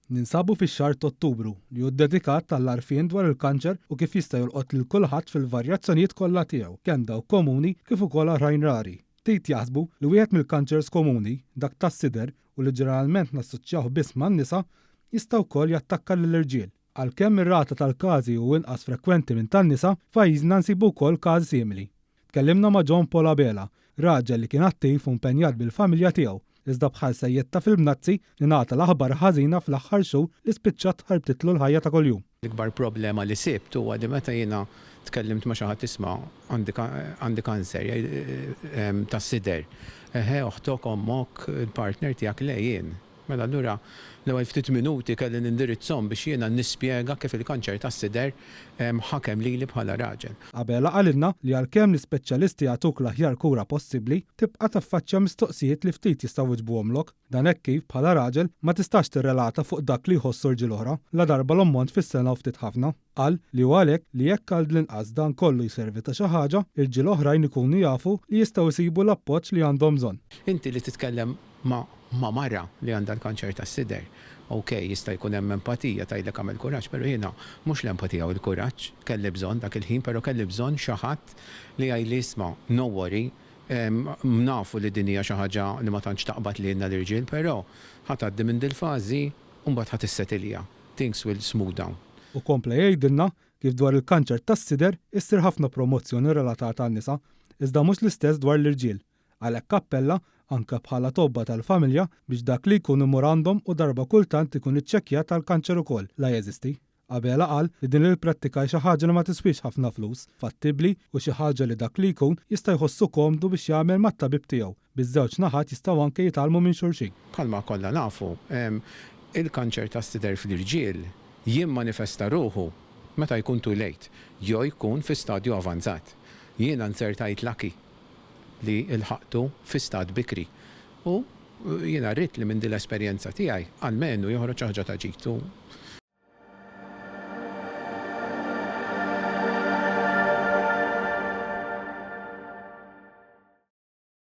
Ninsabu fix-xahar t'Ottubru li hu ddedikat għall-għarfien dwar il-kanċer u kif jista' jolqot lil kulħadd fil-varjazzjonijiet kollha tiegħu, kemm dawk komuni kif ukoll oħrajn rari. Ftit jaħsbu li wieħed mill-kanċers komuni, dak tas-sider u li ġeneralment nassoċjawh biss man-nisa, jista' wkoll jattakka lill-irġiel. Għalkemm ir-rata tal-każi hu inqas frekwenti minn tan-nisa, f'pajjiżna nsibu wkoll każi simili. Tkellimna ma' John Paul Abela, raġel li kien attiv u mpenjat bil-familja tiegħu, iżda bħal sejjetta fil-bnazzi ingħata l-aħbar ħażina fl-aħħar xhur li spiċċat ħarbtitlu l-ħajja ta' kuljum. L-ikbar problema li sibt huwa li meta jiena tkellimt ma' xi ħadd isma' għandi kanser tas-sider. Eħe oħtok, ommok, il-partner tiegħek, le jien. Mela allura l-ewwel ftit minuti kelli nindirizzhom biex jiena nispjega kif il-kanċer tas-sider ħakem lili bħala raġel. Abela qalilna li għalkemm l-ispeċjalisti jagħtuk l-aħjar kura possibbli, tibqa' taffaċċja mistoqsijiet li ftit jistgħu jwiġbuhomlok. Dan hekk kif bħala raġel ma tistax tirrelata fuq dak li jħossu rġiel oħra, ladarba l-ammont fis-sena hu ftit ħafna. Qal li hu għalhekk li jekk għall-inqas dan kollu jservi ta' xi ħaġa, irġiel oħrajn ikunu jafu li jistgħu jsibu l-appoġġ li għandhom bżonn. Inti li titkellem ma' ma' mara li għandha l-kanċer tas-sider, ok, jista' jkun hemm empatija, tgħidlek agħmel kuraġġ, però jiena mhux l-empatija u l-kuraġġ kelli bżonn dak il-ħin, però kelli bżonn xi ħadd li jgħidli isma' no worry, nafu li din hija xi ħaġa li ma tantx taqbad lilna l-irġiel, però ħa tgħaddi minn dil-fażi u mbagħad ħa tissetilja, things will smooth down. Hu kompla jgħidilna kif dwar il-kanċer tas-sider issir ħafna promozzjoni relatata għan-nisa, iżda mhux l-istess dwar l-irġiel. Għalhekk appella, anke bħala tobba tal-familja, biex dak li jkun imur għandhom u darba kultant ikun iċċekkjat għall-kanċer ukoll, la jeżisti. Abela qal li din il-prattika hi xi ħaġa li ma tiswiex ħafna flus, fattibbli u xi ħaġa li dak li jkun jista' jħossu komdu biex jagħmel mat-tabib tiegħu, biż-żewġ naħat jistgħu anke jitgħallmu minn xulxin. Bħalma kollha nafu, il-kanċer tas-sider fl-irġiel jimmanifesta ruħu meta jkun too late, jew jkun fi stadju avanzat. Jiena nzertajt lucky li lħaqtu fi stat bikri. U jiena rrid li minn din l-esperjenza tiegħi almenu joħroġ xi ħaġa ta' ġid u